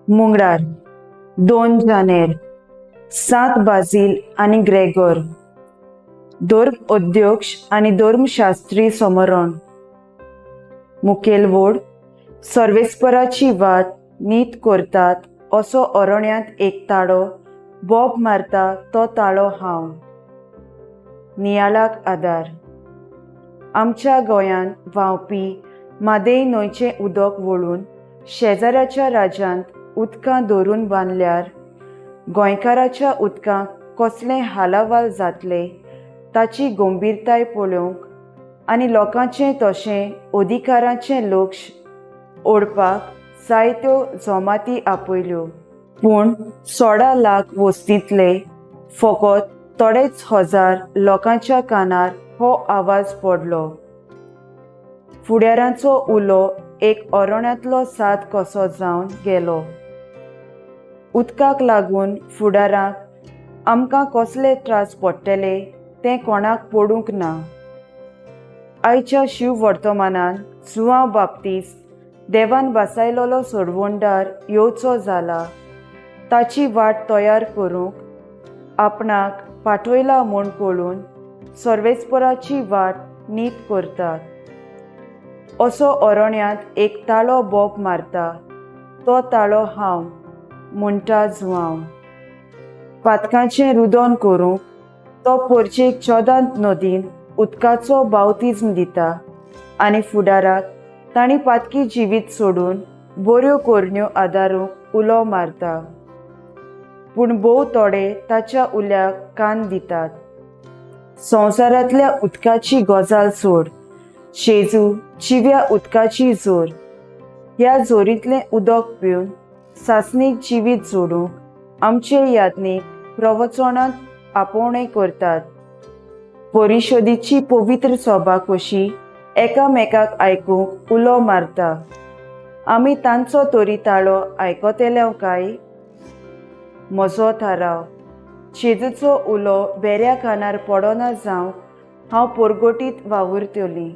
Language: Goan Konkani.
मुंगडार, 2 जानेर, सांत बाजील आनी ग्रेगोर, धर्म अध्यक्ष आनी धर्मशास्त्री समरण. मुखेल वोड, सर्वेस्पराची वाट नीत करतात असो अरण्यांत एक ताळो बोब मारता तो ताळो हांव. नियाळाक आदार. आमच्या गोंयांत व्हांवपी म्हादय न्हंयचें उदक वळून शेजाऱ्याच्या राज्यांत उदकां धरून बांदल्यार गोंयकाराच्या उदकांक कसलें हालावाल जातलें ताची गंभीरताय पळोवंक आनी लोकांचें तशें अधिकारांचें लक्ष ओडपाक जायत्यो जमाती आपयल्यो. पूण 16 लाख वस्तींतले फकत थोडेच हजार लोकांच्या कानार हो आवाज पडलो. फुडाऱ्यांचो उलो एक अरण्यांतलो साद कसो जावन गेलो. उदकाक लागून फुडाराक आमकां कसले त्रास पडटले तें कोणाक पडूंक ना. आयच्या शिव वर्तमानान जुआंव बाप्तीस्त देवान बासायलोलो सोडवणदार येवचो जाला ताची वाट तयार करूंक आपणाक पाठयला म्हूण कळून सर्वेस्पराची वाट नीत करतात असो अरण्यांत एक ताळो बोब मारता तो ताळो हांव म्हणटा जुआंव. पातकांचें रुदन करूंक तो पोरचेक चोदांत नदीन उदकाचो बावतिज्म दिता आनी फुडाराक तांणी पातकी जिवीत सोडून बऱ्यो करण्यो आदारूंक उलो मारता. पूण भोव थोडे ताच्या उल्याक कान दितात. संवसारांतल्या उदकाची गजाल सोड, जेजू जिव्या उदकाची जोर. ह्या जोरींतलें उदक पिवन सासणीक जिवीत जोडूंक आमचे याज्ञीक प्रवचनांत आपोवणें करतात. परिशदेची पवित्र सभा कशी एकामेकाक आयकूंक उलो मारता. आमी तांचो तरी ताळो आयकतले काय? म्हजो थाराव, जेजूचो उलो बेऱ्या कानार पडना जावंक हांव पोरगोटीत वावुरतली.